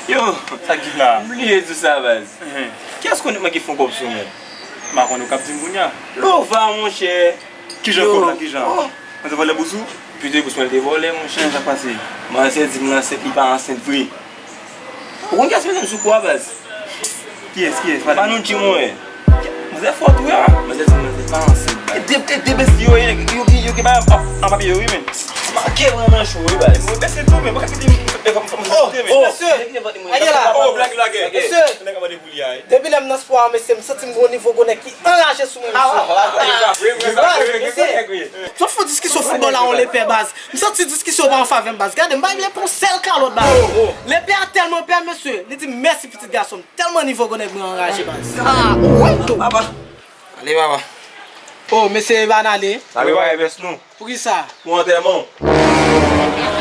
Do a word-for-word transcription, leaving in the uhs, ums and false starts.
Yo, sa ki la? M bliye di sa, baz. Kiyès konn mwen ki fon kòb sou mwen? M pa konn ou k ap di m kounye a. Lova, monchè. Kijan kòb la, kijan? Mwen te vòlè bous ou? Pito bous mwen te vòlè, monchè. Sa k pase? Manzè di m l ansent, li pa ansent vre. Ou konn kiyès mete m sou kou a, baz? Kiyès, kiyès? Manouchi, mwen. Manzè fò tou, ya. Manzè di m manzè pa ansent. E de, e de besti yo ye, yo gen, yo gen bagay an, an papye yo, wi, men. Manke pran nan cho, wi, baz. Mwen bese tou, men mwen ka kite m fè kòm fòm sa, men. Mesye, aye la. Oh, blag, blag. Mesye. Nèg a mande pou li a, wi. Depi lè m nan spò a, mesye, m santi m gon nivo gwo nèg ki anraje sou mwen, mesye. Baz, mesye. Sot fè diskisyon foutbòl la, on lepè, baz. M santi diskisyon pa an favè m, baz. Gade, m pa vle pran sèl kalòt, baz. Lepè a tèlman pè, mesye. Li di m mèsi, pitit gason m. Tèlman nivo gwo nèg mwen anraje, baz. Ah, ou wè m tou. Papa. Ale, papa. Oh, mesye, e pa n ale. Ale, papa, e vès nou. Poukisa? Pou antèman w.